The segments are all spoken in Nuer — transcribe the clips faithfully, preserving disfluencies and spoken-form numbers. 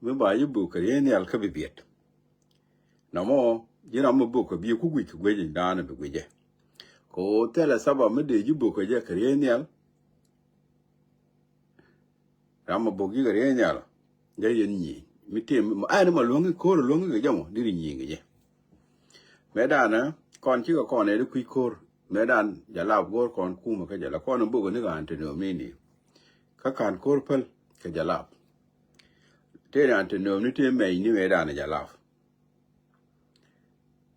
mi ba ji̱ bök kɛ riey nhial kä bi biɛt. Nɔmɔ ji̱ ram mi bök kɛ bi ku guic kɛ guic in da̱a̱n bi guic jɛ. Kɛ ɣöö thilɛ sabab mi dee ji̱ bök kɛ jɛ kɛ riey nhial. Ram mi bök ji̱ kɛ riey nhial jɛ yɛn nyieny mi tëë mi ɛn ma luäŋi ko̱r luäŋi kɛ jɛ mɔ diri nyieny kɛ jɛ. Mëëdan kɔn cikɛ kɔn ɛ di kui̱ ko̱r. Mëëdan jalap go̱o̱r kɔn kumɛ kä jalap kɔn in bök ni ɣän te nööm ni ni. Kä ka̱n ko̱r päl kɛ jalap. Tëë ɣän te nööm ni tëë mɛc ni mëëdan jalap.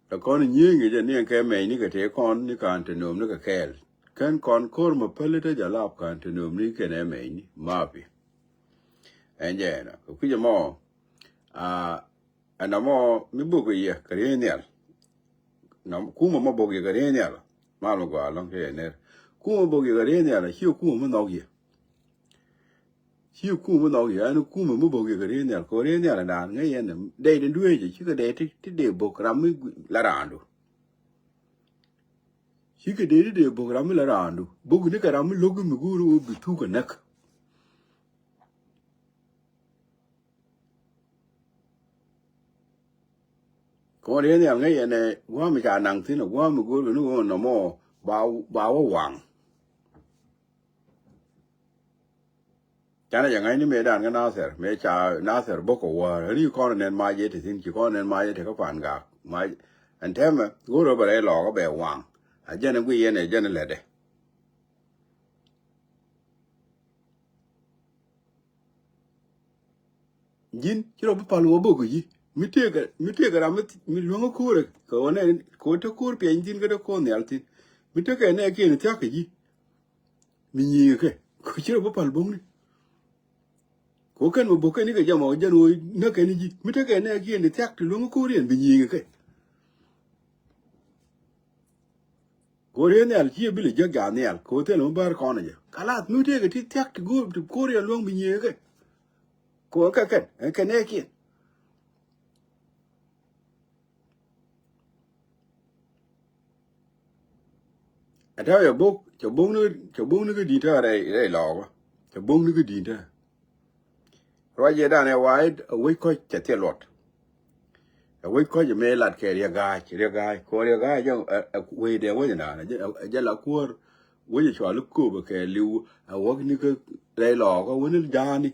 Ɛ kɔn in nyieny kɛ jɛ ni ɛn kɛ mɛc ni kɛ tëë kɔn ni ka̱n te nööm ni kɛ kɛɛl. Kɛn kɔn ko̱r mɛ päl te jalap ka̱n te nööm ni kɛn ɛ mɛc ni mapi. Ɛn jɛ ɛnɔ kɛ kui̱c ɛmɔ. Aa, ɛn ɛmɔ mi bök yɛ kɛ riey nhial. Nɔm kumɛ mɔ bök yɛ kɛ riey nhial. Mal mi gɔaa lɔ̱ŋ cɛ yɛ ner. Kumɛ bök yɛ kɛ riey nhial ci kumɛ mi nhɔk yɛ. Ci kumɛ mi nhɔk yɛ ɛn kumɛ mi bök yɛ kɛ riey nhial kɛ riey nhial ɛn daan ŋäc yɛn dɛy den dueecɛ cikɛ dɛy ti ti dee bök ram mi la raandu. Cikɛ dee ti dee bök ram mi la raandu bök ni kɛ ram mi lo̱k mi go̱o̱r ɣöö bi thuk kɛ näk. Kɔn riey nhial ŋäc yɛn ɛ gua̱a̱m ca naŋ thi̱n ɛ gua̱a̱m go̱o̱r kɛ ni ɣöö nɔmɔ ba ba wä waŋ. Canɛ jɛ ŋa̱cni mëëdan kä Nathɛr mëë ca Nathɛr bä kɛ wäär ri kɔn nɛn mac yɛ te thi̱n ci kɔn nɛn mac yɛ te kä Pan Gak mac. Ɛn tɛmɛ go̱o̱r ɣöö bɛ rɛy lɔɔkä bɛ waŋ. A jɛn ɛ guiy yɛn ɛ jɛn ɛ lätdɛ. Ji̱n ci rɔ bi pal wä bok kɛ ji̱ mi tëëkɛ mi tëëkɛ ram mi luäŋä ko̱rɛ kɛ wä nɛ kɛ wä te ko̱r piɛny thi̱n kä te ko̱r nhial thi̱n. Mi tekɛ nɛ kiɛn thia̱k kɛ ji̱ mi nyiŋɛ kɛ kɛ ci rɔ bi pal bokni. Kɛ wä kɛn mɛ bok kɛn ikɛ jam ɔ jɛn wä näk kɛn ji̱ mi tekɛ nɛ kiɛn thia̱k ti luäŋä ko̱r yɛn bi nyiŋɛ kɛ. Kɛ ɣöö riey nhial ci ɛ bi lɛ jiäk jaat nhial kɛ ɣöö thilɛ mi bäär kɔn ɛ jɛ. Kalath mi tëëkɛ ti thia̱k ti go̱o̱r ti ko̱r yɛ luäŋ bi nyiëëkɛ. Kɛ ɣöö kɛ kɛn ɛ kɛn nɛɛkiɛn. Ɛ tääu yɛ bok cɛ bok ni cɛ bok ni kä di̱t tääu rɛy rɛy lɔɔkä. Cɛ bok ni kä di̱t tääu. Ruac yɛ dan ɛ wa̱a̱ ɛ wec kɔc cɛ thiɛ luɔt. Ɛ wec kɔc ɛ mëë lat kɛ riɛk ga̱a̱c riɛk ga̱a̱c kɛ riɛk ga̱a̱c ɛ wec dɛ wec ɛ naan ɛ jɛ la kuäär. Wec ɛ cual i̱ kööbä kɛ li̱w ɛ wäk ni kä rɛy lɔɔkä wäni ja̱a̱ni.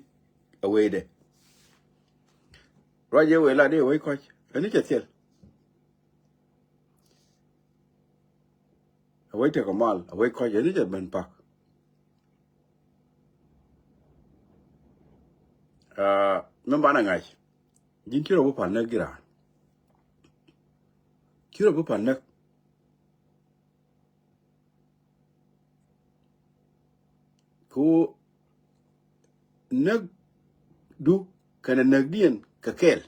Ɛ wec dɛ ruac yɛ wec lat i̱ ɛ wec kɔc ɛ ni cɛ thiɛl. A wec tekɛ mal a wec kɔc yɛn i̱ jɛ ben pak. Aa, mi banɛ ŋa̱c ji̱n ci rɔ bi pal näk ji̱ raan. Ci rɔ bi pal näk. Ku näk du kɛnɛ näk diɛn kɛ kɛl.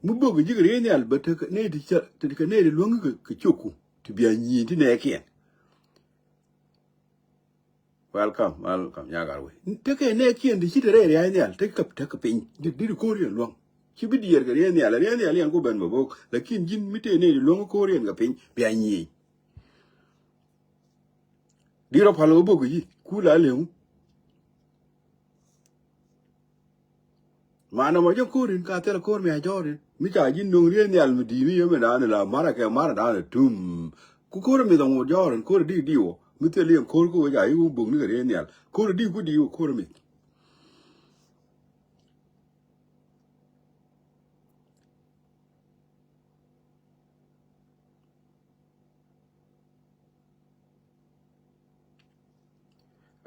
Mi bök ji̱ kɛ riey nhial bä tekɛ nɛy ti cä tekɛ nɛy ti luäŋ kɛ cioku ti bia nyi̱i̱n ti nɛɛkiɛn. Welcome, welcome, nyagar wei. Tekɛ nɛɛkiɛn ti ci te rɛy riay nhial tekɛ tekɛ piny. Di di ko̱r yɛn luäŋ ci bi diɛɛr kɛ riey nhial riey nhial yɛn ku ben bä bok lakin ji̱n mi tëë nɛy ti luäŋ ko̱r yɛn kɛ piny bia nyi̱i̱n. Di rɔ pal wä bok kɛ ji̱ ku la leŋu. Manɛ mɔ jɛ ko̱rin ka thil ko̱r mi a jɔrin mi ca ji̱ no̱ŋ riey nhial mi di̱i̱t mi yɛ mi da̱a̱n la marɛ kɛ marɛ da̱a̱n tum. Ku ko̱r mi dhɔŋ wä jɔrin ko̱r di di wä mi thil yɛn ko̱r ku wä ca yi wä bok ni kɛ riey nhial ko̱r di ku di wä ko̱r mi.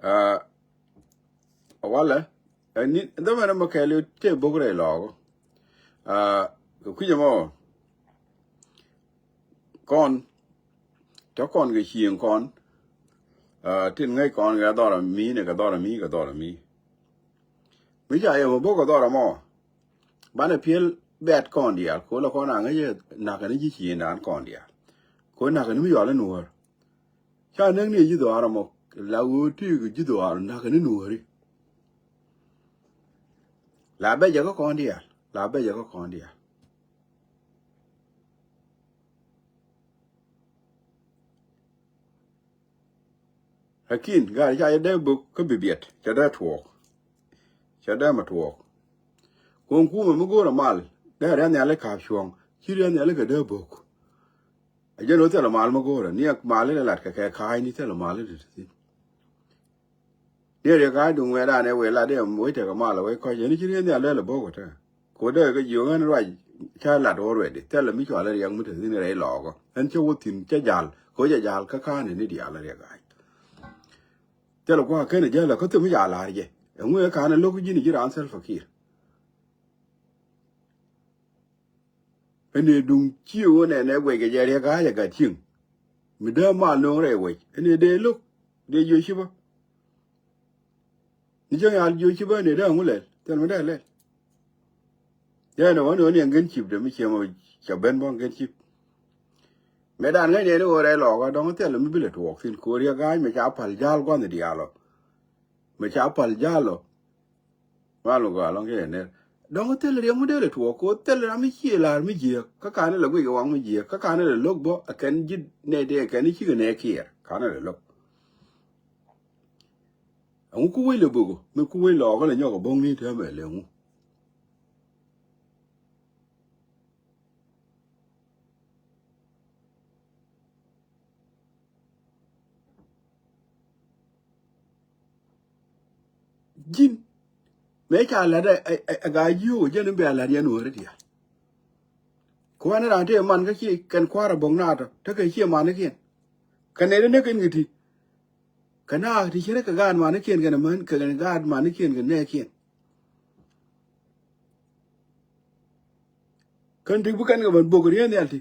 Aa, walɛ ɛ ni dhɔmɛn ɛmɔ kɛɛli tëë bok rɛy lɔɔk. Aa, kɛ kui̱c ɛmɔ kɔn tɔ kɔn kɛ cieŋ kɔn. Aa, tin ŋäc kɔn kɛ dhɔr ami ni kɛ dhɔr ami kɛ dhɔr ami. Mi ca yɛ mɛ bok kɛ dhɔr ɛmɔ banɛ piɛl bɛt kɔn diaal ko la kɔn aŋäc ɛ nakä ni ji̱ cieŋdan kɔn diaal. Ko nakä ni mi yɔal in wäär. Ca näk ni ji̱ dhɔaar ɛmɔ la ɣöö ti kɛ ji̱ dhɔaar nakä ni nuääri. La bɛ jɛ kä kɔn diaal la bɛ jɛ kä kɔn diaal. Lakin gat ca jɛ dee bök kä bi biɛt ca dee tuɔɔk. Ca dee mɛ tuɔɔk. Ko̱n kumɛ mi go̱o̱rɛ mal dee riath nhiali ka̱a̱p cuɔ̱ŋ, ci riath nhiali kɛ dee bo̱k. A jɛn ɣöö thilɛ mal mi go̱o̱rɛ ni a mal ilɛ lat kɛ kɛ ka̱a̱cni, thilɛ mal ilɛ ti thi̱n. Ni a riɛk ka̱a̱c duŋ wɛɛt an ɛ wëë lat i̱ wec tekɛ mal a wec kɔc ɛn ci riath nhiali lɛ bo̱k ɛ te. Ko̱dɛ kɛ jiök ɣän ruac ca lat already, thilɛ mi cɔal a riɛk mi te thi̱n rɛy lɔɔkä. Ɛn cä wä thi̱n cä ja̱l, ko̱ cä ja̱l kä ka̱a̱n ni diaal a riɛk ka̱a̱c. Thilɛ kua̱ ken a jäl a kä thim mi ca la̱r jɛ. Ɛŋu ɛ ka̱a̱n a lo̱k ji̱n ji̱ raan Salva Kiir. Ɛn ëë duŋ ci ɣöö nɛn ɛ guɛc kɛ jɛ riɛk ka̱a̱c a gat cieŋ. Mi dee mal no̱o̱ŋ rɛy wec ɛn ëë dee lo̱k, dee jiö cipä. Ni cäŋ yal jiö cipä ɛn ëë dee ŋu lɛl, thil mi dee lɛl. Yɛn ɛ wä ni wä ni ɛn gen cip de mi ciɛm ɔ ca ben bä ɛn gen cip. Mɛ dan ŋäc nɛn i̱ ɣöö rɛy lɔɔkä dɔ̱ŋ thil mi bi lɛ tuɔɔk thi̱n ko̱ riɛk ka̱a̱c mɛ ca pal ja̱l gua̱nh diaal ɔ. Mɛ ca pal ja̱l ɔ. Mal mi gɔaa lɔŋ kɛ yɛ ner. Dɔ̱ŋ thil riɛm mi dee lɛ tuɔɔk ko̱ thil ram mi cie la̱r mi jiääk. Kä ka̱n ilɛ guic kɛ waŋ mi jiääk. Kä ka̱n ilɛ lo̱k bä ɛ kɛn ji̱ nɛy tëë kɛn i̱ cikɛ nɛy kiɛɛr. Ka̱n ilɛ lo̱k. Ɛŋu ku wec lɛ bo̱k ɔ mi ku wec lɔɔkä lɛ nyɔk ɛ bo̱ŋni täämɛ lɛ ŋu. Ji̱n mëë ca la̱t ɛ, ɛ, ɛ, ɛ gaa ji̱ ɣöö jɛn in bia la̱t yɛn wääri diaal. Kuäär ni raan tëë man kä ci kɛn kua̱r ɛ bo̱k naatɔ tekɛ ciɛ manikiɛn. Kɛ nɛy ti näk in kɛ ti kɛ naak ti ce̱tkɛ gaat manikiɛn kɛnɛ män kɛ gaat manikiɛn kɛ nɛɛkiɛn. Kän ti bi kɛn kɛ ben bok rieen nhial ti.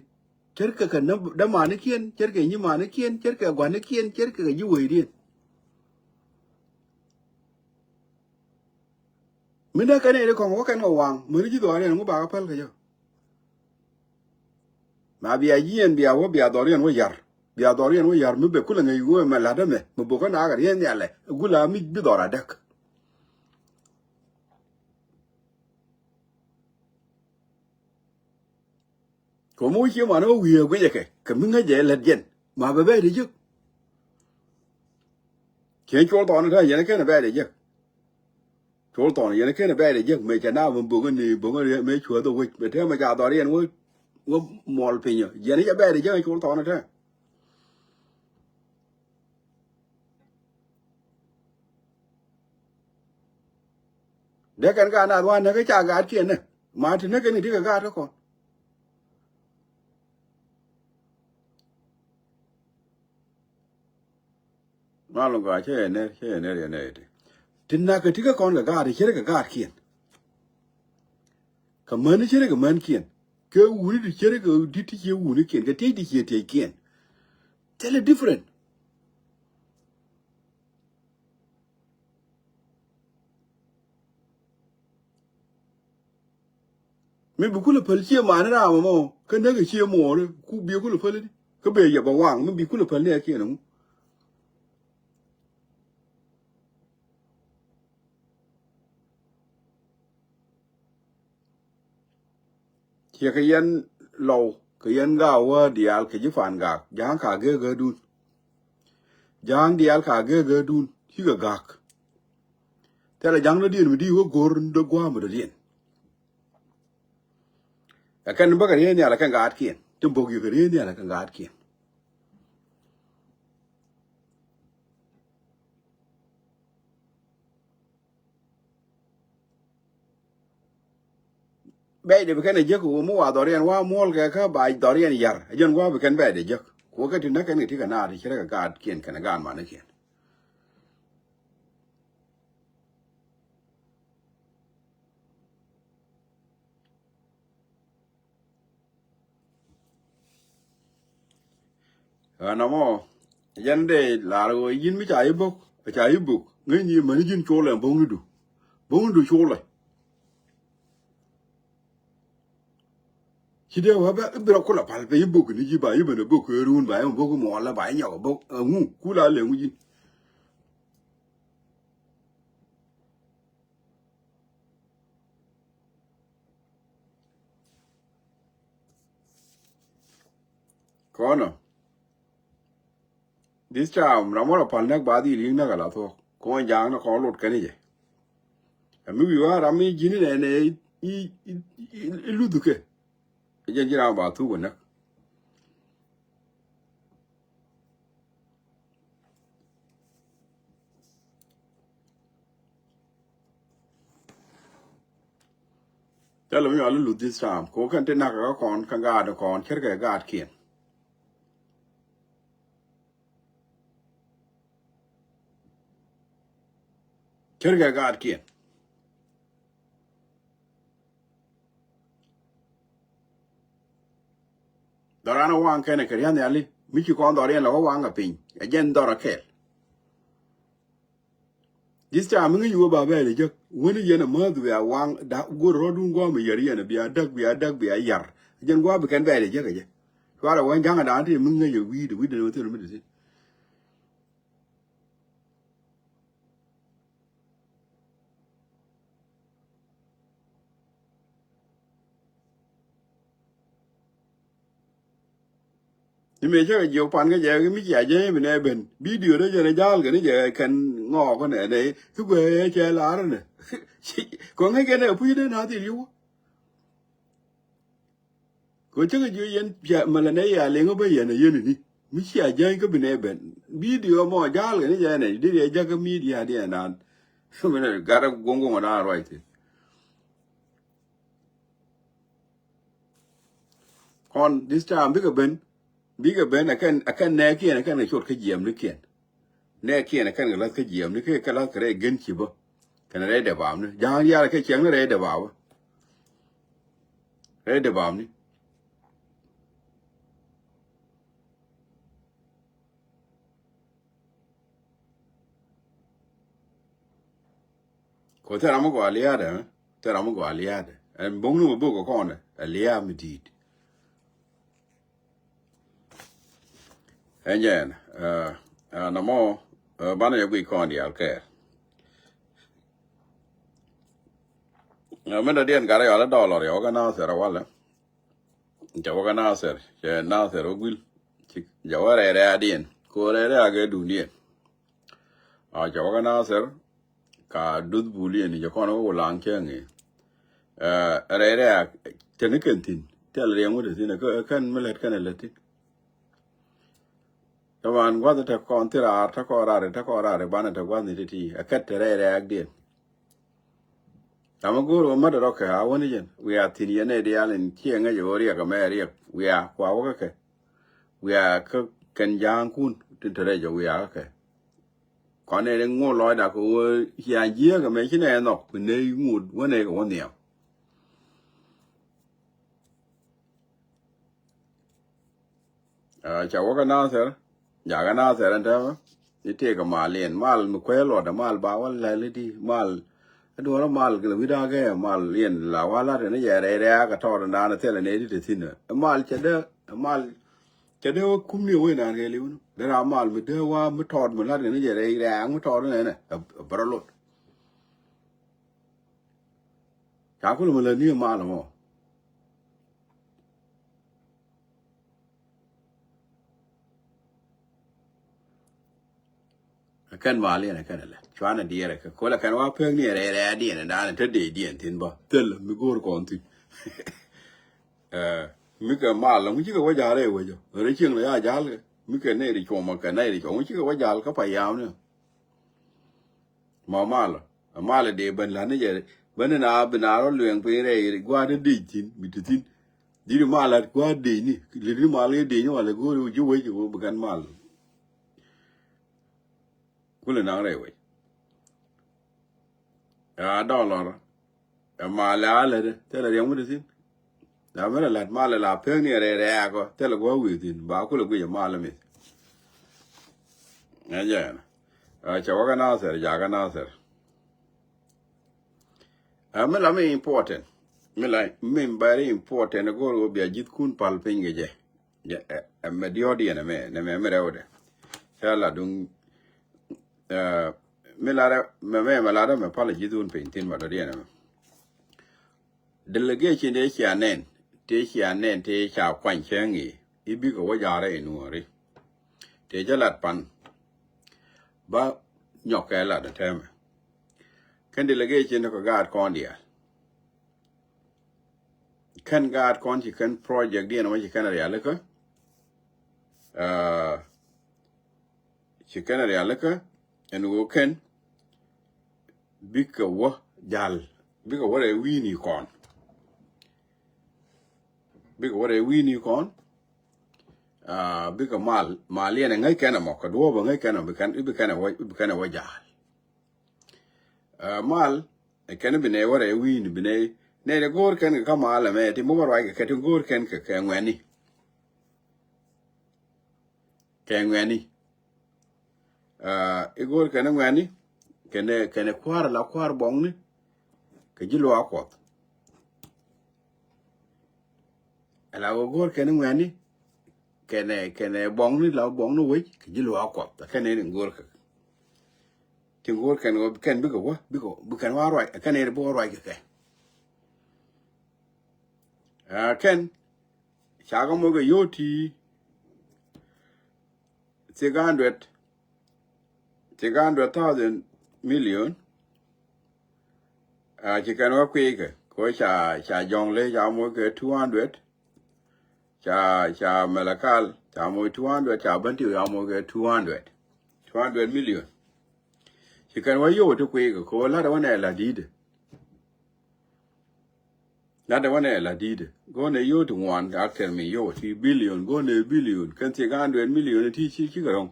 Ce̱tkɛ kɛ dämanikiɛn, ce̱tkɛ nyimanikiɛn, ce̱tkɛ gua̱nikiɛn, ce̱tkɛ kɛ ji̱ wecdiɛn. Min dee kɛn ɛ ri kɔŋ wä kɛn kɛ waŋ mäni ji̱ dhɔriɛn ŋu bakɛ päl kɛ jɔ. Ma bia jiɛn bia wä bia dhɔriɛn wä yar. Bia dhɔriɛn wä yar mi bɛ kulɛ ŋäc wä mɛ la̱t ɛmɛ mɛ bokä nakä rieen nhialɛ gula mi bi dhɔr adäk. Kɛ mi wä cie man wä wi̱i̱ ɛ guicɛ kɛ kɛ mi ŋäcɛ lät jɛn ma bɛ bɛɛdɛ jek. Cien cuɔl thɔɔn kä yɛn kɛn bɛɛdɛ jek. Cuɔl thɔɔn yɛn kɛn bɛɛdɛ jek mëë cɛ na mi bokä ni bokä mëë cuäth ɛ wec mɛ tɛmɛ ca dhɔr yɛn wä wä muɔl piny ɔ yɛn cɛ bɛɛdɛ jek cuɔl thɔɔn tɛ. Dee kɛn ka naath wan näk kä ca gaatkiɛn nä ma ti näk kɛn kɛ ti kɛ gaat kä kɔn. Mal gɔaa cä yɛ ner cä yɛ ner yɛ ner ti. Ti näk kɛ ti kä kɔn kɛ gaat ti ce̱tkɛ gaatkiɛn. Kɛ män ti ce̱tkɛ mänkiɛn kɛ wuni ti ce̱tkɛ di̱t ti ciɛ wunikiɛn kɛ tiec ti ciɛ tieckiɛn. Thilɛ different. Mi bi kulɛ päl cie mani ram ɛmɔ kä näk ɛ cie muɔɔri ku bi kulɛ päl i̱di kä bɛ yɛ bɛ waŋ mi bi kulɛ päl ni ɛ kiɛn ɛŋu. Ciɛ kɛ yɛn lɔw kɛ yɛn gaak wä diaal kɛ ji̱ Pan Gak ja̱a̱ŋ ka gee gäädun. Ja̱a̱ŋ diaal ka gee gäädun cikɛ ga̱a̱k. Thilɛ ja̱a̱ŋ dɔ̱diɛn mi di wä go̱r ni dɔ̱ gua̱a̱m dɔ̱diɛn. Ɛ kɛn bäkɛ rieen nhial ɛ kɛn gaatkiɛn ti bo̱k yikɛ rieen nhial ɛ kɛn gaatkiɛn. Bɛcdɛ bi kɛn ɛ jek ɣöö mi wa dhɔriɛn wa muɔ̱ɔ̱l kɛ kä ba dhɔriɛn yar ɛ jɛn gua̱a̱ bi kɛn bɛcdɛ jek. Kuɔ kɛ ti näk kɛn kɛ ti kɛ naar ti ci rɛ kɛ gaatkiɛn kɛn ɛ gaat manikiɛn. Ɛn ɛmɔ jɛn dee lar ɣöö yi̱n mi ca yi bo̱k ca yi bo̱k ŋäcni mäni ji̱n colɛ bo̱ŋnidu. Bo̱ŋnidu colɛ. Ci dee wä bɛ i̱ bi rɔ kulɛ pal piny i̱ bo̱k ni ji̱ ba i̱ ben i̱ bo̱k kɛ run ba i̱ bo̱k i̱ muɔlɛ ba i̱ nyɔk i̱ bo̱k ɛŋu kula lɛ ŋu ji̱n. Kɔnɔ. This time ram wä rɔ pal näk ba dhil yi̱k näk ala thuɔ̱k kɔn ja̱a̱ŋ ni kɔn lot kɛn i̱ jɛ. Ɛ mi wi̱i̱ wä ram mi ji̱n inɛ nɛ i̱, i̱, i̱, i̱ luth kɛ. Jɛn ji̱ ram ba thuk wä näk. Thilɛ mi nyual i̱ luth this time. Kɛ wä kɛn ti nak kɛ kɔn, kɛ gaat kɔn, cärkɛ gaatkiɛn. Cärkɛ gaatkiɛn. Dhɔran waŋ kɛnɛ kɛ ria̱n nhiali mi ci kɔn dhɔr yɛn lɛ wä waŋ kɛ piny. Ɛ jɛn dhɔr ɛ kɛɛl. This time mi ŋäc wä ba bɛɛl ɛ jek wäni yɛn ɛ mäth bia waŋ da go̱r rɔ̱dun guam ɛ yɛr yɛn ɛ bia däk bia däk bia yar. Ɛ jɛn guam bi kɛn bɛɛl ɛ jek ɛ jɛ. Cuarɛ wä ja̱ŋ ɛ da̱a̱n ti mi ŋäc ɛ wi̱i̱dɛ wi̱i̱dɛ ni wä thil mi ti thi̱n. Ni mëë cä kɛ jiök pan kä jɛ mi cia jɛ mi nɛ ben. Bidio dee jɛn ɛ ja̱a̱l kɛ ni jɛ kɛn ŋɔɔk kɛ nɛ nɛ. I̱ guɛ cɛ lar nɛ. Kɔŋ ŋäc kɛ nɛ puc dee na thil yio̱w. Kɛ cä kɛ jiök yɛn pia mɛlɛ nɛ ya liŋä bä yɛn ɛ yɛn ni. Mi cia jɛ kä bi nɛ ben. Bidio mɔ ja̱a̱l kɛ ni jɛ nɛ di jɛ jakä midia di ɛn dan. Mi nɛ gat ɛ guɔŋ guɔŋ dan ruac thi̱n. Kɔn this time bikɛ ben, bikɛ ben ɛ kɛn ɛ kɛn nɛɛkiɛn ɛ kɛn kɛ cot kä jiɛmnikiɛn. Nɛɛkiɛn ɛ kɛn kɛ la̱th kä jiɛmni kɛ kɛ la̱th kɛ rɛy gen ci bä. Kɛn rɛy dɛ bamni ja̱a̱ŋ diaal ɛ kɛ ciɛŋni rɛy dɛ bamni. Rɛy dɛ bamni. Kɔ thil ram mi gɔaa lia̱a̱dɛ, thil ram mi gɔaa lia̱a̱dɛ. Ɛn bo̱ŋni mi bok kɛ kɔn ɛ lia̱a̱ mi di̱i̱t. Ɛn jɛn ɛ nɔmɔ banɛ jɛ guic kɔn diaal kɛɛr. Ɛ mi dɔ̱diɛn gat rɛy ɔl ɛ dɔɔl ɔ riɛw kɛ nathɛr ɛ walɛ. Cɛ wä kä Nathɛr, cɛ Nathɛr wä guil. Cɛ wä rɛy rɛ̈ɛ̈kdiɛn. Ko rɛy rɛ̈ɛ̈k ɛ duundiɛn. A cɛ wä kä Nathɛr, ka duth buliɛn, cɛ kɔn wä wulaŋ cɛ ŋee. Ɛ rɛy rɛ̈ɛ̈k, teni kɛn thi̱n. Thil riɛŋ wä te thi̱n, ɛ kɛn mi lät kɛn ɛ lät thi̱n. Taban gua̱th te kɔn thi raar, te kɔn raar, te kɔn raar, banɛ te gua̱th ni ti ti. Ɛ kɛt te rɛy rɛ̈ɛ̈kdiɛn. Lamä go̱o̱r wä mät rɔ̱kɛ a wäni jɛn wiaa thi̱n yɛn ɛ diaal in ciɛ ŋäc ɛ ɣöö riɛk ɛmɛ riɛk wiaa kua wä kä kɛ. Wiaa kä kɛn ja̱a̱ŋkun tin te rɛc ɛ wiaa kä kɛ. Kɔn ɛ ri ŋo̱o̱r lɔcda kɛ ɣöö cia jiääk ɛmɛ ci nɛ nhɔk bi nɛy ŋot wänɛ kɛ wä nhiam. Ca wä kä Nathɛr, jakä Nathɛr ɛn täämɛ. Ni tëëkɛ mal in, mal mi kuɛɛl luɔtdɛ, mal ba wä lɛl i̱di, mal. Ɛ duɔ̱ɔ̱rä mal kɛ wi̱cdakɛ mal in la wä lat ɛn i̱ yɛ rɛy rɛ̈ɛ̈k ɛ tɔɔt ɛn daanɛ thilɛ nɛy ti te thi̱n ɛ. Mal cɛ dee, mal cɛ dee wä kumni ɛ wec naan kɛ li̱w ni. Dee raa mal mi dee wä mi tɔɔt mi lat kɛ ni jɛ rɛy rɛ̈ɛ̈k mi tɔɔt ɛn ɛnɛ ɛ bärä lot. Ca kulɛ mi lät ni ɛ mal ɛmɔ. Ɛ kɛn mal yɛn ɛ kɛn ɛ lɛ cuanɛ diɛɛr ɛ kɛ kol ɛ kɛn wa pek ni ɛ rɛy rɛy diɛn ɛ daanɛ te dee diɛn thi̱n bä thil mi go̱o̱r kɔn thi̱n. Ɛ mi kɛ mal ŋu cikɛ wä ja̱a̱r ɛ wec ɔ rɛ cieŋ lɛ ya ja̱a̱l kɛ mi kɛ nɛy ri cuɔmɔ kɛ nɛy ri cuɔmɔ ŋu cikɛ wä ja̱a̱l kä payam ni. Ma malɔ, malɔ dee ben la̱t ni jɛ ben ni na bi na rɔ luɛŋ piny rɛy gua̱a̱r ni dec thi̱n mi ti thi̱n. Diri mal lat gua̱a̱r dec ni liri mal kɛ dec ni walɛ go̱o̱ri ji̱ wec kɛ bi kɛn mal. Kulɛ naŋ rɛy wec. Ɛ a dɔlɔr. Ɛ malɛ a lät thilɛ riɛm wi̱dɛ thi̱n. La mɛn a lät malɛ la pek ni rɛy rɛɛk ɔ thilɛ gua̱a̱r wi̱i̱ thi̱n ba kulɛ guic ɛ malɛ mith. Ɛ jɛn. Ɛ cɛ wä kä Nathɛr jakä Nathɛr. Ɛ mi la mi important. Mi la mi very important go̱o̱r wä bia ji̱thkun pal piny kɛ jɛ. Ɛ mɛ diɔ̱ɔ̱diɛn ɛmɛ nɛmɛ mi rɛwdɛ. Cɛ la duŋ. Mi lat mɛ mɛ mɛ lat mɛ pal ji̱thun piny thi̱n mɛ dɔ̱diɛn ɛmɛ. Delegation tëë cia nɛn tëë cia nɛn tëë ca kuany cäŋ i̱ i̱ bikɛ wä ja̱rä in nuɔ̱ɔ̱ri. Tëë jɛ lat pan ba nyɔk kɛ lat ɛ tɛmɛ. Kɛn delegation kɛ gaat kɔn diaal. kɛn gaat kɔn ci kɛn project diɛn wä ci kɛn rialikä. Aa, ci kɛn rialikä ɛn ɣöö kɛn bikɛ wä jal, bikɛ wä rɛy wi̱i̱ni kɔn, bikɛ wä rɛy wi̱i̱ni kɔn. Aa, bikɛ mal, mal yɛn ɛ ŋäc kɛn ɛmɔ kɛ duɔ̱ɔ̱p ɛ ŋäc kɛn ɛmɔ bi kɛn, bi kɛn ɛ wä, bi kɛn ɛ wä jal. Aa, mal ɛ kɛn bi nɛ wä rɛy wi̱i̱ni bi nɛ, nɛ dɛ go̱o̱r kɛn kɛ kä mal ɛmɛ ti mukɛ ruac kɛ kɛ ti go̱o̱r kɛn kɛ kɛ ŋuɛni. Kɛ ŋuɛni. Aa, i̱ go̱o̱r kɛn ŋuɛni kɛnɛ, kɛnɛ kua̱r la kua̱r buɔ̱ŋni kɛ ji̱ luaak Kuɔth. Ala wä go̱o̱r kɛn ŋuɛni kɛnɛ, kɛnɛ buɔ̱ŋni la buɔ̱ŋni wec kɛ ji̱ luaak Kuɔth. Kɛn ni go̱o̱r kɛ ti go̱o̱r kɛn wä kɛn bikɛ wä bikɛ, bikɛ kɛn wä ruac kɛn ni bikɛ ruac kɛ kɛ. Aa, kɛn ca kɛ moc kɛ yio̱w ti six hundred, six hundred thousand million. Aa, ci kɛn wä kui̱ kɛ kɛ ca, ca Jɔŋley ca moc kɛ two hundred. Ca, ca Malakal ca moc two hundred, ca Bentiu ca moc kɛ two hundred, two hundred million. Ci kɛn wä yio̱w ti kui̱ kɛ kɛ wä la̱t wä nɛ la di̱i̱dɛ. La̱t wä nɛ la di̱i̱dɛ. Go̱o̱nɛ yio̱w ti ŋuan a kɛr mi yio̱w ti billion, go̱o̱nɛ billion kɛn six hundred million ti ci, ci kɛ ro̱ŋ.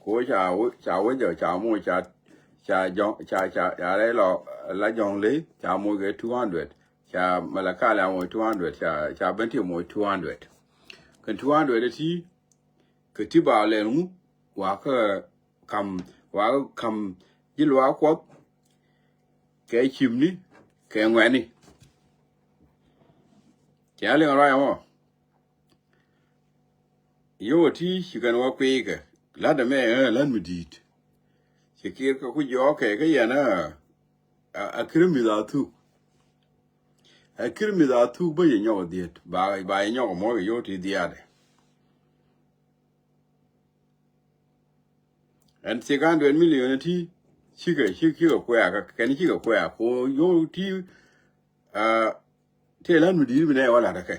Ko ca wä, ca wä jɛ, ca moc ca, ca Jɔŋ, ca, ca, ca rɛy lɔ la Jɔŋley ca moc kɛ two hundred. Ca Malakal ca moc two hundred, ca, ca Bentiu moc two hundred. Kɛn two hundred ti kɛ ti ba lɛl ŋu wa kä kam, wa kä kam ji̱ luaak Kuɔth kɛ cimni kɛ ŋuɛni. Cɛ liŋ ruac ɛmɔ. Yio̱w ti ci kɛn wä kui̱ kɛ la̱t ɛmɛ ɛ la̱t mi di̱i̱t. Ci kiɛɛr kɛ ku jɔɔk kɛ kä yɛn ɛ, a, a kiri mi̱th a thuk. A kiri mi̱th a thuk bä yɛ nyɔk dhiet ba, ba yɛ nyɔk mɔ kɛ yio̱w ti dhiaadɛ. Ɛn six hundred million ti cikɛ, ci, cikɛ kuɛ̈ɛ̈ kɛ kɛn cikɛ kuɛ̈ɛ̈ ko yio̱w ti, aa, tëë la̱t mi di̱i̱t bi nɛ wä la̱t ɛ kɛ.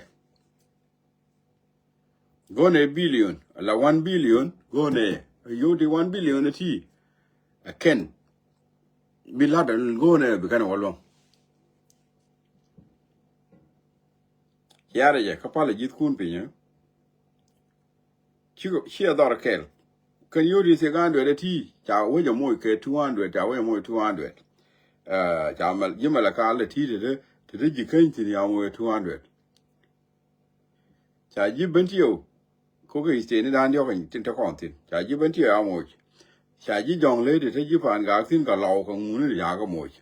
Go̱o̱nɛ billion la one billion go̱o̱nɛ yio̱w ti one billion ti. Ɛ kɛn bi la̱t go̱o̱nɛ bi kɛn wä luɔ̱ŋ. Ciarɛ jɛ kä palɛ ji̱thkun pinyä. Ci, ci a dhɔr kɛl. Kɛn yio̱w ti six hundred ti ca wec a moc kɛ two hundred, ca wec a moc two hundred. Aa, ca mal, ji̱ Malakal ti ti ti ti ji̱ käny thi̱n ca moc kɛ two hundred. Ca ji̱ Bentiu ko kɛ state ni da̱a̱n diɔ̱k tin te kɔn thi̱n. Ca ji̱ Bentiu ca moc. Ca ji̱ Jɔŋley ti te ji̱ Pangak thi̱n kɛ Lɔw kɛ ŋuni ti ca kɛ moc.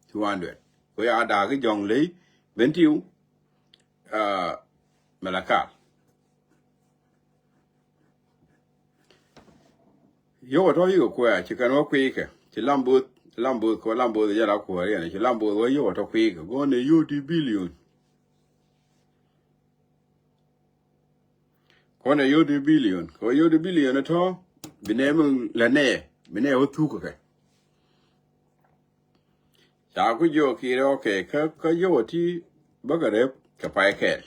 Two hundred. Ko ya da̱a̱k ji̱ Jɔŋley, Bentiu, aa, Malakal. Yio̱w a tɔ̱ yikɛ kuɛ̈ɛ̈ ci kɛn wä kui̱ kɛ ci Lamboth, Lamboth kɛ wä Lamboth jɛ la kuäär yɛn ci Lamboth wä yio̱w a tɔ̱ kui̱ kɛ go̱o̱nɛ yio̱w ti billion. Kɔnɛ yio̱w ti billion kɛ wä yio̱w ti billion a tɔ̱ bi nɛ mi lɛ nɛ bi nɛ wä thuk kɛ. Ca ku jiök kiɛ rɛ ɔ kɛ kä, kä yio̱w a ti bäkɛ rep kɛ pay kɛɛl.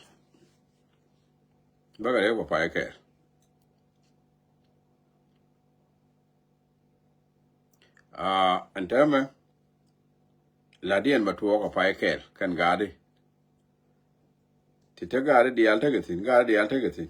Bäkɛ rep kɛ pay kɛɛl. Aa, ɛn täämɛ la̱tdiɛn bɛ tuɔɔk kɛ pay kɛɛl kɛn gaatdi. Ti te gaatdi diaal tekɛ thi̱n, gaatdi diaal tekɛ thi̱n.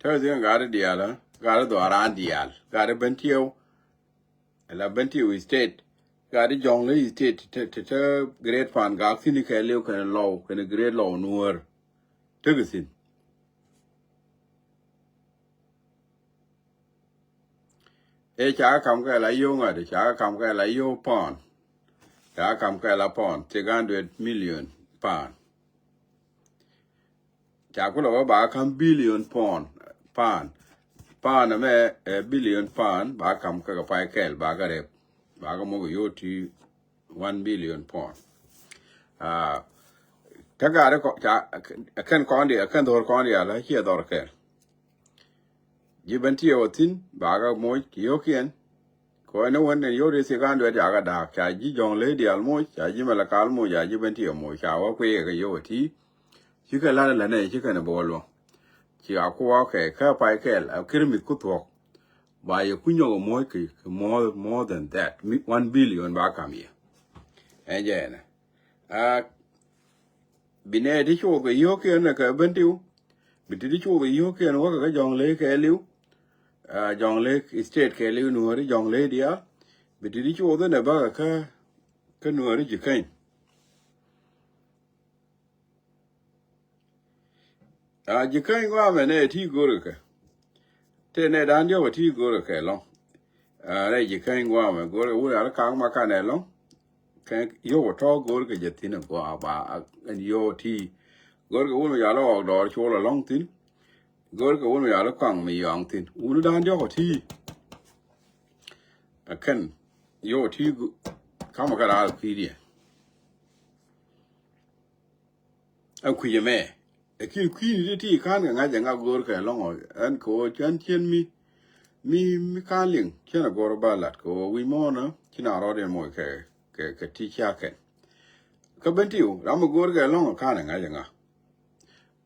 Te thi̱n gat diaal, gat dhɔaran diaal, gat Bentiu. La Bentiu State, gat Jɔŋley State, te, te, te Great Pangak thi̱n kɛ liw kɛn Lɔw, kɛn Great Lɔw Nuäär. Tekɛ thi̱n. Ëë ca kam kɛ la yio̱w ŋa̱t, ca kam kɛ la yio̱w pound. Ca kam kɛ la pound, six hundred million pound. Ca kulɛ wä ba kam billion pound, pound. Pound ɛmɛ, ɛ, billion pound, ba kam kɛ kɛ pay kɛɛl, ba kɛ rep. Bakɛ moc kɛ yio̱w ti one billion pound. Aa, kä gaari kɔ, ca, kɛn kɔn diaal, kɛn dhɔr kɔn diaal, ciɛ dhɔr kɛl. Ji̱ Bentiu ɛ thi̱n, bakɛ moc kɛ yio̱wkiɛn. Kɛ ɣöö ni wän ɛn yio̱w ti thiek an duet ca kɛ da̱a̱k, ca ji̱ Jɔ̱ɔ̱ŋley diaal moc, ca ji̱ Malakal moc, ca ji̱ Bentiu moc, ca wä kui̱ kɛ yio̱w ɛ ti. Cikɛ la̱t ɛ la̱t nɛ, cikɛ ni bä wä luɔ̱ŋ. Ci a kuɔɔk kɛ kä pay kɛl, a kir mi̱th ku thuɔ̱k. Ba yɛ ku nyɔk ɛ moc kɛ, kɛ more, more than that. Mi, one billion ba kam yɛ. Ɛn jɛ ɛnɛ. A, bi nɛ ti cuuth kɛ yio̱wkiɛn kɛ Bentiu. Bi ti ti cuuth kɛ yio̱wkiɛn wäkɛ kä Jɔ̱ɔ̱ŋley kɛɛliw. A, Jɔ̱ɔ̱ŋley state kɛɛliw Nuääri Jɔ̱ɔ̱ŋley diaal. Bi ti ti cuuth inɛ bäkɛ kä, kä Nuääri Ji̱käny. A, Ji̱käny guamɛ nɛ ti go̱rkɛ kɛ. Tëë nɛ da̱a̱n diɔ̱k ɛ ti go̱rkɛ kɛ lɔ̱ŋ. A, rɛy Ji̱käny guamɛ go̱rkɛ wut al ka̱a̱k ma kanɛ lɔ̱ŋ. Kɛ yio̱w ɛ tɔ̱ go̱rkɛ jɛ thi̱n ɛ gua ba, a, ɛn yio̱w ti. Go̱rkɛ wut mi yal ɛ Ɣɔk Dɔɔr Col ɛ lɔ̱ŋ thi̱n. Go̱rkɛ wut mi yal ɛ Kɔaŋ mi yɔaŋ thi̱n. Wut da̱a̱n diɔ̱k ɛ ti. Ɛ kɛn yio̱w ti gu-, kamɛ kɛ raar kui̱diɛn. Ɛ kui̱c ɛmɛ. Ɛ kiɛ kui̱ni ti ti ka̱n kɛ ŋa̱c ɛ ŋa go̱o̱r kɛ lɔ̱ŋ ɔ, ɛn kɛ ɣöö cän cien mi, mi, mi ka̱n liŋ, cien ɛ go̱o̱r ba lat kɛ ɣöö wi̱c muɔ̱ɔ̱nä, ci na rɔɔd in moc kɛ, kɛ, kɛ ti cia kɛn. Kä Bentiu, ram mi go̱o̱r kɛ lɔ̱ŋ ɔ ka̱n ɛ ŋa̱c ɛ ŋa.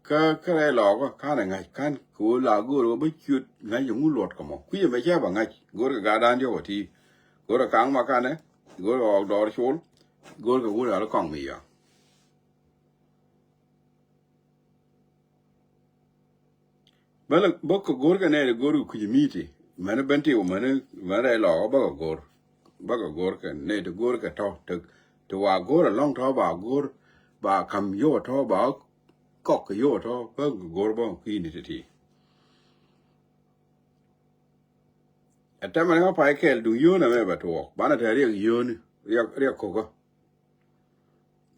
Kä, kä rɛy lɔɔkä, ka̱n ɛ ŋa̱c, ka̱n kɛ ɣöö la go̱o̱r ɣöö bä ciöt ŋa̱c ɛ ŋu luɔt kɛ mɔ. Kui̱c ɛmɛ cä bä ŋa̱c, go̱o̱r kɛ gat da̱a̱n diɔ̱k ɔ ti. Go̱o̱r kɛ ka̱ŋ ma kanɛ, go̱o̱r kɛ Ɣɔk Dɔɔr Col, go̱o̱r kɛ wut ɛ al kɔaŋ mi yɔaŋ. Bä lɛ, bä kɛ go̱r kɛ nɛy ti go̱r kɛ kui̱c mi̱i̱ti. Mɛn Bentiu, mɛn, mɛn rɛy lɔɔkä bä kɛ go̱r. Bä kɛ go̱r kɛ nɛy ti go̱r kɛ tɔ̱. Ti, ti wa go̱r ɛlɔ̱ŋ tɔ̱ ba go̱r, ba ka̱m yio̱w tɔ̱, ba kɔk kɛ yio̱w tɔ̱, bä kɛ go̱r bä kui̱ni ti̱ti̱. Ɛ tɛmɛ ni kä pay kɛl duŋ yio̱o̱n ɛmɛ bɛ tuɔɔk. Banɛ te riɛk yio̱o̱ni, riɛk, riɛk ko̱kä.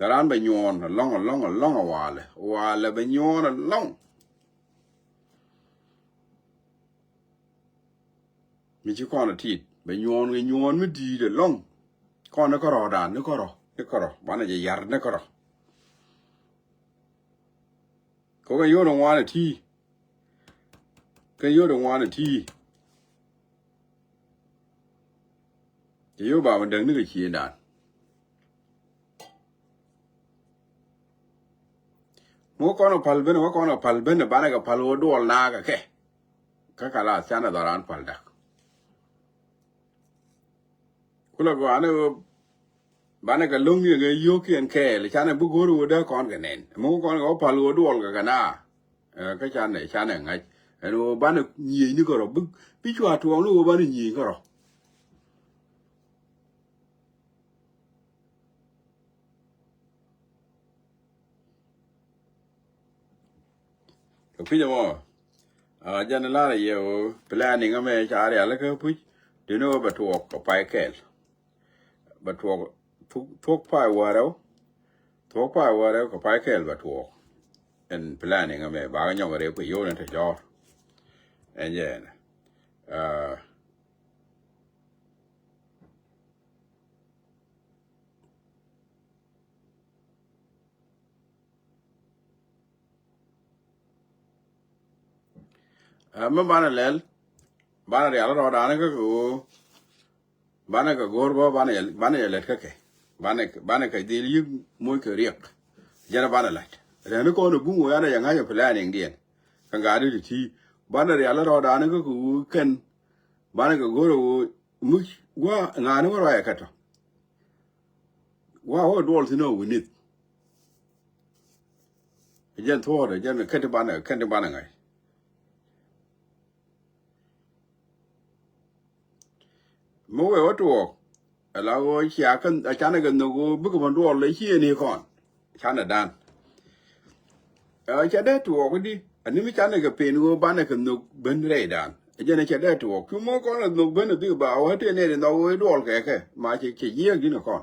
Ɛ raan bɛ nyuɔɔn ɛlɔ̱ŋ, ɛlɔ̱ŋ, ɛlɔ̱ŋ ɛ walɛ. Walɛ bɛ nyuɔɔn ɛlɔ̱ŋ. Mi ci kɔn ɛ tit. Bɛ nyuɔɔn kɛ nyuɔɔn mi di̱i̱t ɛlɔ̱ŋ. Kɔn ni kärɔ̱dan, ni kärɔ̱, ni kärɔ̱. Banɛ jɛ yar ni kärɔ̱. Kɛ kɛ yio̱o̱n ɛ ŋuan ɛ ti. Kɛ yio̱o̱n ɛ ŋuan ɛ ti. Cɛ yio̱w ba mi däŋ ni kɛ ciëëndan. Mi wä kɔn kɛ pal ben, wä kɔn kɛ pal ben, banɛ kɛ pal wä duɔl naak kɛ kɛ. Kä kalath canɛ dhɔran pal dak. Kulɛ gɔaa ni wä banɛ kɛ lo̱ŋ ni kɛ yio̱o̱kiɛn kɛɛl, canɛ bi go̱o̱r wä dee kɔn kɛ nɛn. Mi wä kɔn kɛ wä pal wä duɔl kɛ kɛ naa. Ɛ, kä canɛ, canɛ ŋa̱c. Ɛn ɣöö banɛ nyiëëc ni kärɔ̱. Bi, bi cua tuɔɔk ni ɣöö banɛ nyiëëc kärɔ̱. Kɛ kui̱c ɛmɔ, a, jɛn lar yɛ ɣöö planning ɛmɛ ca rialikä puc. Duni ɣöö bɛ tuɔɔk kɛ pay kɛɛl. Bɛ tuɔɔk thuk, thuk pay wärɛw. Thuk pay wärɛw kɛ pay kɛɛl bɛ tuɔɔk. Ɛn planning ɛmɛ bakɛ nyɔk rɛw kɛ yio̱w ni te jɔɔr. Ɛn jɛ ɛn. A, Ɛ, mi banɛ lɛl, banɛ rial rɔɔdan kä kɛ ɣöö banɛ kɛ go̱o̱r bä, banɛ yɛ, banɛ yɛ lɛt kä kɛ. Banɛ, banɛ kɛ dhil yi̱k moc kɛ riɛk. Jɛn banɛ la̱t. Rɛni kɔn ɛ bum wee anɛ yɛ ŋa̱c ɛ planning diɛn. Kɛ ŋa̱t di ti ti. Banɛ rial rɔɔdan kä kɛ ɣöö kɛn. Banɛ kɛ go̱o̱r ɛ ɣöö muc wa ŋa̱ni wä ruacɛ kɛ tɔ. Wa wä duɔl thi̱n ɔ wi̱nith. Jɛn thuɔ̱ɔ̱dɛ, jɛn kɛn ti banɛ, kɛn ti banɛ ŋa̱c. Mi wee wä tuɔɔk. Ala ɣöö cia kɛ, a canɛ kɛ nhök ɣöö bikɛ ben duɔl lɛ ci ɛn i̱ kɔn. Canɛ dan. Ɛ, cɛ dee tuɔɔk di. Ani mi canɛ kɛ pen ɣöö banɛ kɛ nhök ben rɛydan. Ɛ jɛn ɛ cɛ dee tuɔɔk. Cu mo̱o̱k kɔn kɛ nhök ben ɛ bikɛ ba wä tëë nɛɛt in nhɔk ɣöö i̱ duɔl kɛ kɛ. Ma cɛ, cɛ jiɛɛk di̱n ɛ kɔn.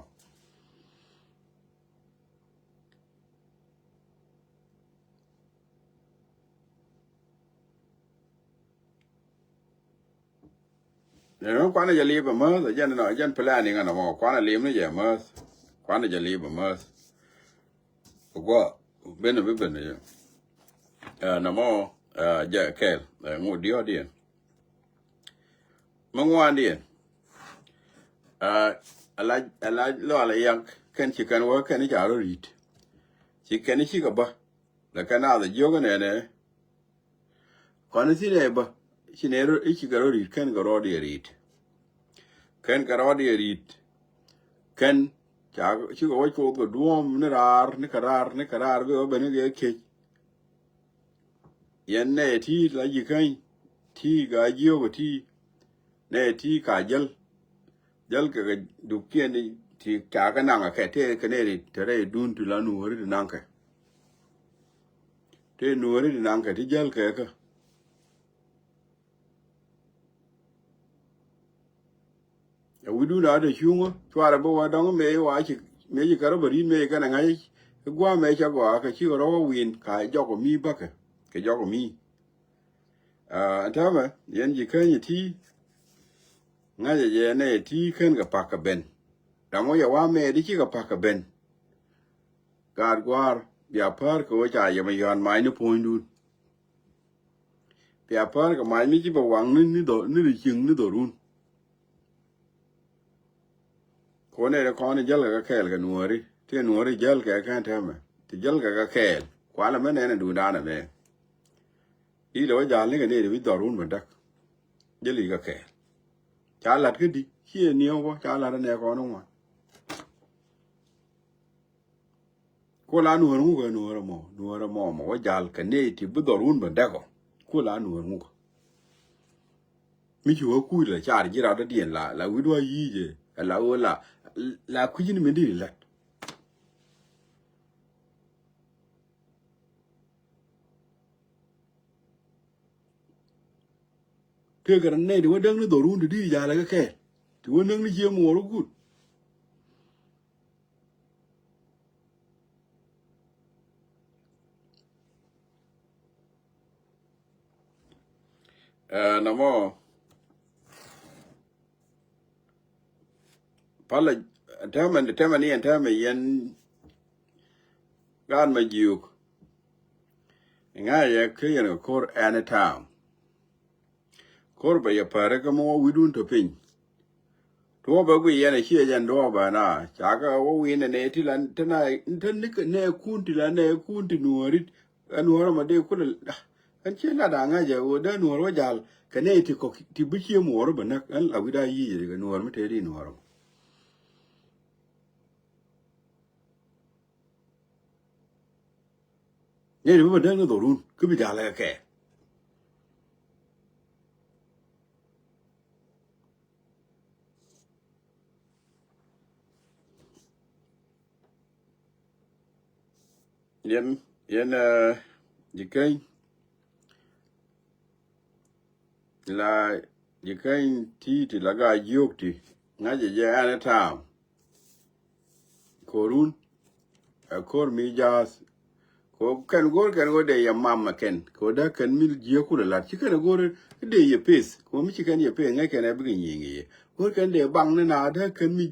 Ɛn kuanɛ jɛ li̱i̱p amäth, ɛ jɛn nɔ, ɛ jɛn planning ɛn ɛmɔ, kuanɛ li̱i̱p ni jɛ amäth. Kuanɛ jɛ li̱i̱p amäth. Guɔ ben bi ben jɛ. Ɛ, nɔmɔ, ɛ, jɛ kɛɛl, ɛ, ŋot diɔ̱ɔ̱diɛn. Mi ŋuandiɛn. Ɛ, ala, ala lɔal yak kɛn ci kɛn wä kɛn ca rɔ ri̱t. Ci kɛn ci kɛ bä. Lɛ kɛn a dhɛ jiök nɛnɛ. Kɔn i̱ thin ɛ bä, ci nɛ rɔ, i̱ ci kɛ rɔ ri̱t, kɛn kɛ rɔ diɛ ri̱t. Kɛn kɛ rɔ diɛ ri̱t. Kɛn ca, ci kɛ wä coth kɛ duɔ̱ɔ̱m ni raar, ni kɛ raar, ni kɛ raar, bi wä ben ni kɛ kec. Yɛn nɛ ti la ji̱ käny, ti ka jiök ti, nɛ ti ka jäl. Jäl kɛ kɛ duktiɛn ti ca kɛ naŋ kɛ tëë kɛ nɛ ti te rɛy dun ti la nuɔ̱ɔ̱ri ti naŋ kɛ. Tëë nuɔ̱ɔ̱ri ti naŋ kɛ ti jäl kɛ kɛ. Ɛ wi̱dun a te cuŋä cuarɛ bä wa dɔŋ mëë wa ci mëë ci kärä bä ri̱t mëë ci kɛn ɛ ŋa̱c. I̱ gua̱a̱ mëë ca gɔaa kɛ cikɛ rɔ wä wi̱i̱n ka jɔk ɔ mi bäkɛ kɛ jɔk ɔ mi. Aa, ɛn täämɛ yɛn ji̱ käny ɛ ti ŋa̱cɛ jɛ nɛ ɛ ti kän kɛ pak kɛ ben. Dɔŋ wä yɛ wa mëë di cikɛ pak kɛ ben. Gaat gua̱a̱r bia päär kɛ wä ca yɛ mɛ yɔ̱a̱n mac ni puɔ̱nydun. Pia päär kɛ mac mi ci bɛ waŋ ni, ni dhɔ, ni ri cieŋ ni dhɔrun. Ko nɛ ri kɔn jäl kɛ kɛ kɛɛl kɛ nuɔri. Ti nuɔri jäl kɛ kɛn tɛmɛ. Ti jäl kɛ kɛ kɛɛl. Kualɛ mɛ nɛn ɛ duundan ɛmɛ. I̱ lɛ wä jal ni kɛ nɛ ri bi dhɔrun bɛ däk. Jäl i̱ kɛ kɛɛl. Ca lat kä di. Ci ɛ niɛw bä. Ca lat ɛ nɛ kɔn ŋuan. Ku la nuɔ̱ɔ̱r ŋuk ɛ nuɔ̱ɔ̱r ɛmɔ, nuɔ̱ɔ̱r ɛmɔ mɔ wä jal kɛ nɛy ti bi dhɔr wun bä dɛkɔ. Ku la nuɔ̱ɔ̱r ŋuk. Mi ci wä kuc la car ji̱ rat dɔ̱diɛn la, la wi̱c wä yi̱i̱c ɛ, la wä la, la kui̱c ni min di lat. Tëëkɛ rɛ nɛy ti wä däk ni dhɔr wun ti di jal ɛ kɛ kɛɛl. Ti wä näk ni cie muɔɔr wä kuc. Ɛ, nɔmɔ palɛ tɛmɛ, tɛmɛ ni ɛn tɛmɛ yɛn gaat mɛ jiök. Ŋa̱cɛ kä yɛn kɛ ko̱r ɛn ta̱a̱m. Ko̱r bɛ yɛ päri kä mɔ wi̱dun tɔ piny. Tuɔɔk bɛ guiy yɛn a ciɛ jɛn duɔɔk bɛ na. Ca kɛ wä wi̱n nɛ ti la, ti na, ti ni kɛ nɛ kun ti la, nɛ kun ti nuɔrit. Ɛn nuɔr ma dee kulɛ, ɛn ciɛ lat a ŋa̱c ɛ wä dee nuɔr wä jal. Kɛ nɛ ti kɔk, ti bi ciɛ muɔr bɛ näk. Ɛn la wi̱da yic ɛ kɛ nuɔr mi te di nuɔr ma. Nɛ ni bä bä däk ni dhorun kä bi jalɛ kɛ. Yɛn, yɛn, ɛ, ji̱ keny. La ji̱ keny ti, ti la gaa jiök ti. Ŋa̱cɛ jɛ ɛn ɛ ta̱a̱m. Ko̱run. Ɛ ko̱r mi ja̱a̱th. Ko kɛn go̱r kɛn go̱r dee yɛ mam mɛ kɛn. Ko dee kɛn mi jiäk kulɛ lat. Ci kɛn go̱r dee yɛ peth. Ko mi ci kɛn yɛ peth ŋäc kɛn ɛ bikɛ nyiŋ yɛ. Go̱r kɛn dee baŋ ni na dee kɛn mi.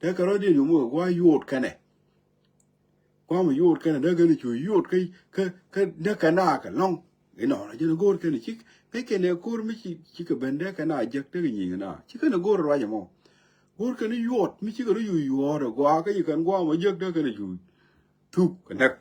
Dee kɛn rɔ dee yom wä gua̱a̱ yuɔt kɛnɛ. Kua̱m yuɔt kɛnɛ dee kɛn cu yuɔt kä, kä, kä dee kɛn a kɛ lɔŋ. Inɔ na jɛn go̱r kɛn ci, ŋäc kɛn ɛ ko̱r mi ci, ci kɛ ben dee kɛn a jek dee kɛ nyiŋ na. Ci kɛn ɛ go̱r ruac ɛmɔ. Go̱r kɛn yuɔt, mi cikɛ rɔ yuɔt ɛ gua̱a̱ kä ci kɛn gua̱a̱ mɔ jek dee kɛn cu thuk kɛ näk.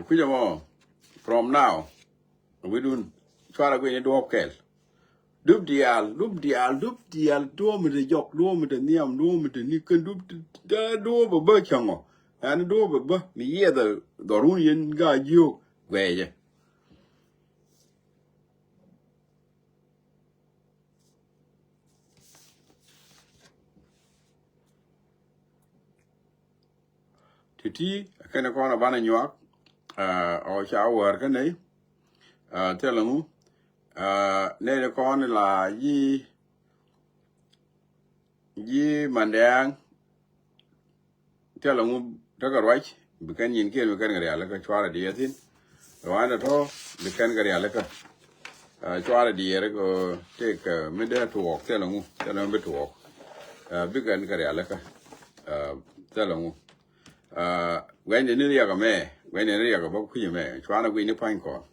Kui̱c ɛmɔ, from now, wi̱dun, cuarɛ guic ni duɔ̱ɔ̱p kɛl. Dup diaal, dup diaal, dup diaal, duɔ̱ɔ̱p mi te jɔk, duɔ̱ɔ̱p mi te nhiam, duɔ̱ɔ̱p mi te ni kɛn dup, duɔ̱ɔ̱p bä bä cäŋɔ. Ɛn duɔ̱ɔ̱p bä bä, mi yiɛth dhɔrun yɛn gaa jiök, guɛcɛ. Ti̱ti̱, kɛn kɔn a banɛ nyuak, ɛ, ɔ ca wäär kä nɛy, ɛ, thilɛ ŋu, ɛ, nɛy kɔn la ji̱, ji̱ Mandɛɛŋ, Thilɛ ŋu tekɛ ruac bi kɛn nyin kiɛn bi kɛn kɛ rialikä cuarɛ diɛɛr thi̱n. Ruaandɛ tɔ̱ bi kɛn kɛ rialikä. Cuarɛ diɛɛr kɛ tëëk mi dee tuɔɔk thilɛ ŋu thilɛ mi bi tuɔɔk. Bi kɛn kɛ rialikä. Thilɛ ŋu. Guɛnydɛ ni riɛk ɛmɛ, guɛnydɛ ni riɛk ɛ bä kui̱ ɛmɛ cuanɛ guiy ni pa̱ny kɔn.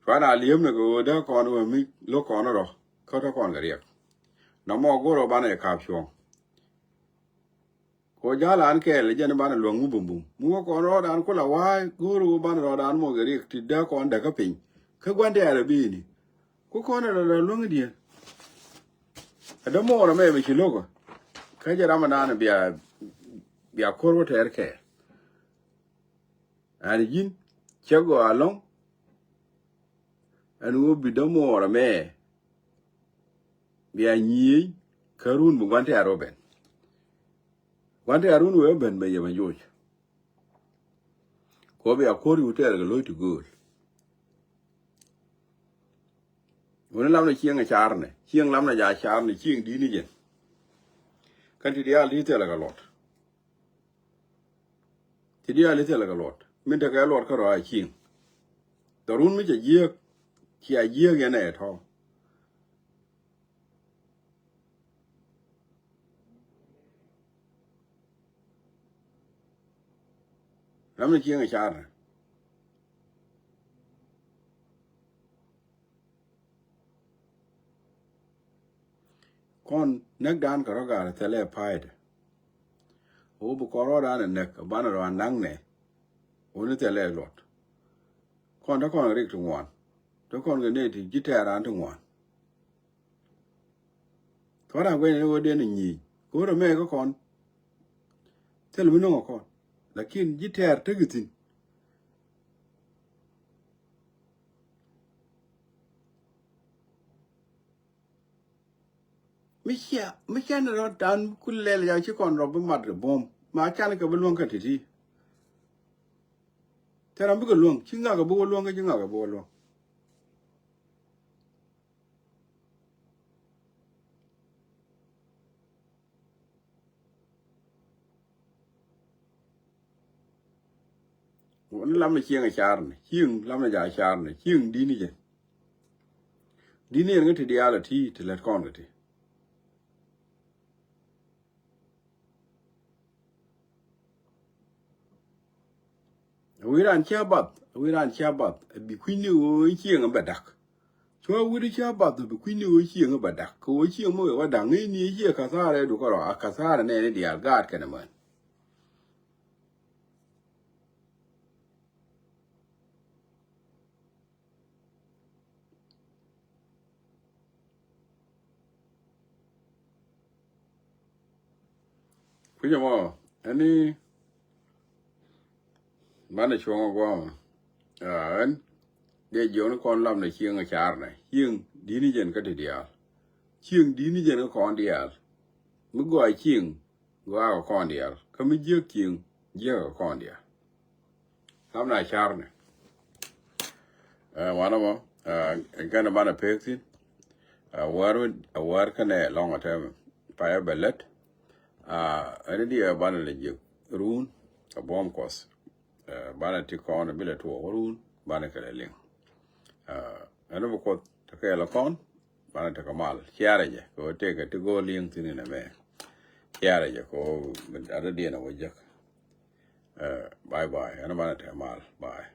Cuanɛ a li̱em ni kɛ ɣöö dee kɔn wee mi lo̱k kɔn rɔ kä te kɔn kɛ riɛk. Nɔmɔ go̱o̱r ɣöö banɛ jɛ ka̱p cuɔ̱ɔ̱ŋ. Ko ja̱l an kɛɛl jɛn banɛ luäŋ mi bumbum mi wä kɔn rɔɔdan kula wa̱a̱ go̱o̱r wä banɛ rɔɔdan mɔ kɛ riɛk ti dee kɔn däkä piny. Kä gua̱n tɛɛr ɛ bi̱i̱ni ku kɔn ɛ rɔɔdan luäŋ diɛn. Ɛ dämuɔɔr ɛmɛ mi ci lo̱kä kä jɛ ram ɛnan bia bia ko̱r wä tɛɛr kɛɛl. An ji̱n cä gɔaa ɛlɔ̱ŋ. Ɛn ɣöö bi dämuɔɔr ɛmɛ bia nyiëëc kä run bi gua̱n tɛ̈r wä ben. Gua̱n tɛ̈r run wee wä ben bɛ yɛ bɛ joc. Kɔ bia ko̱r yu tɛɛr kɛ lo̱c ti gööl. Wuni lamnɛ cieŋ ɛ carnɛ cieŋ lamnɛ ja carnɛ cieŋ di̱t ni jɛn. Kɛn ti diaal ti thilɛ kɛ luɔt. Ti diaal i̱ thilɛ kɛ luɔt min tekɛ luɔt kä rɔa cieŋ. Dhɔrun mi cɛ jiääk cia jiääk yɛn ɛ tɔ̱. Ram ni cieŋ ɛ carɛ. Kɔn näk dan kɛ rɔ gaar thɛlɛ pa̱a̱ydɛ. Ɣöö bi kɔn rɔɔdan ɛ näk banɛ rɔɔdan naŋnɛ. Ɣöö ni thɛlɛ luɔt. Kɔn te kɔn kɛ rik ti ŋuan te kɔn kɛ nɛy ti ji̱ tɛɛr raan ti ŋuan. Kɔn raan guɛny ni ɣöö den ɛ nyic ko̱r ɛmɛ kä kɔn. Thil mi no̱ŋ ɛ kɔn lakin ji̱ tɛɛr tekɛ thi̱n. Mi cia mi cia ni rɔ dan ku lɛl ya ci kɔn rɔ bi mat kɛ buɔ̱m ma can kɛ bi luäŋ kä ti̱ti̱. Thil ram bikɛ luäŋ ci ŋakɛ bi wä luäŋ kä ci ŋakɛ bi wä luäŋ. Ni lamnɛ cieŋ ɛ carnɛ cieŋ lamnɛ ja carnɛ cieŋ di̱t ni jɛ. Di̱t ni jɛ ŋä ti diaal ɛ ti ti lät kɔn kɛ ti. Wi̱i̱ raan cia bath wi̱i̱ raan cia bath bi kui̱ni ɣöö cieŋ bɛ dak. Cua wi̱i̱ cia bath bi kui̱ni ɣöö cieŋ bɛ dak kɛ ɣöö cieŋ mi wee wä dak ŋäcni cie kathara du kärɔ a kathara nɛɛni diaal gaat kɛnɛ män. Kui̱cä mɔ ɛni banɛ cuɔ̱ŋ a gua̱a̱mä. Ɛn dee jiɔkni kɔn lamnɛ cieŋ a carnɛ cieŋ di̱t ni jɛn kä ti diaal. Cieŋ di̱t ni jɛn kä kɔn diaal. Mi gɔaa cieŋ gɔaa kɛ kɔn diaal kä mi jiäk cieŋ jiäk kɛ kɔn diaal. Lamnɛ a carnɛ. Wanɛ mɔ kɛn banɛ pek thi̱n. A wär a wär kɛnɛ lɔŋ a tɛmɛ payɛ bɛ lät. Ɛn diɛ banɛ lɛ jiɛk run a buɔm kuɔth. Banɛ ti kɔn bi lɛ tuɔɔk run banɛ kɛ lɛ liŋ. Ɛn bi kuɔth tekɛ lɛ kɔn banɛ tekɛ mal ciarɛ jɛ kɛ wä tekɛ ti go̱o̱r liŋ thi̱n inɛ mɛ. Ciarɛ jɛ kɛ wä adä diɛn a wä jek. Bye bye ɛn banɛ tekɛ mal bye.